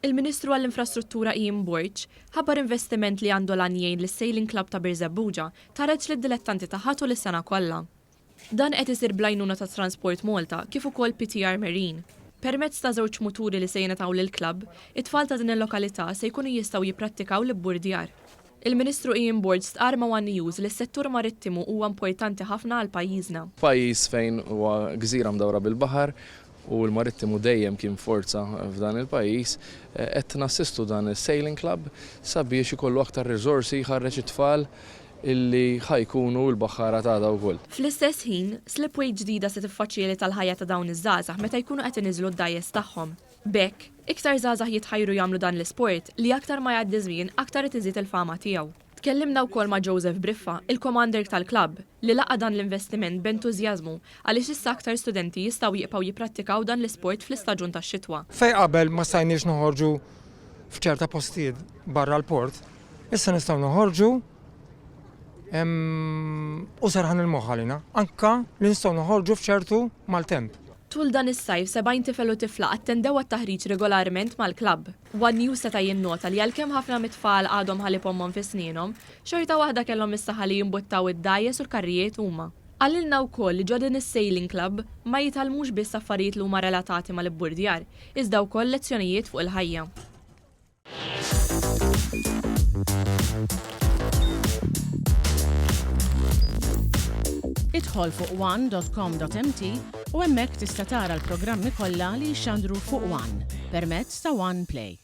Il-Ministru għall-Infrastruttura Ian Borg ħabbar investiment li għandu l-għan jgħin lis-Sailing Club ta' Birżebbuġa tħarreġ lid-dilettanti tagħha tul is-sena kollha. Dan qed isir bl-għajnuna ta' Transport Malta kif ukoll PTR Marine. Permezz ta' żewġ muturi li se jingħataw lill-klabb, it-tfal ta' din il-lokalità se jkunu jistgħu jipprattikaw l-ibburdjar. Il-Ministru Ian Borg stqarr ma' one News li s-settur marittimu huwa importanti ħafna għal pajjiżna. Pajjiż fejn huwa gżira mdawra bil-baħar u l-marittimu dejjem kien forza f'dan il-pajjiż, qed nassistu dan is-sailing club sabiex ikollu aktar riżorsi jħarreġ it-tfal illi ħa jkunu l-baħħara t'għada wkoll. Fl-istess ħin, slipway ġdida se tiffaċilita l-ħajja ta' dawn iż-żgħażagħ meta jkunu qed iniżżlu d-dgħajjes tagħhom. B'hekk, iktar żgħażagħ jitħajru jagħmlu dan l-isport li aktar ma jgħaddi żmien aktar qed iżid il-fama tiegħu. Tkellimna wkoll ma' Joseph Briffa, il-Commander tal-klabb, li laqa' dan l-investiment b'entużjażmu għaliex issa aktar studenti jistgħu jibqgħu jipprattikaw dan l-isport fl-istaġun tax-xitwa. Fejn qabel ma stajniex noħorġu f'ċerta postijiet barra l-port, issa nistgħu noħorġu u serħan il-moħħ għalina, anke li nistgħu noħorġu f'ċertu maltemp. Tul dan is-sajf 70 tifel u tifla attendew għat-taħriġ regolarment mal-klabb. One News seta' jinnota li għalkemm ħafna mit-tfal għadhom ħalib ommhom fi snienhom, xorta waħda kellhom is-saħħa li jimbuttaw id-dgħajjes u l-karrijiet huma. Qalilna wkoll li ġo din is-sailing club ma jitgħallmux biss affarijiet li huma relatati mal-ibburdjar, iżda wkoll lezzjonijiet fuq il-ħajja. Idħol fuq one.com.mt u hemmhekk tista' tara l-programmi kollha li jixxandru fuq One permezz ta' One Play.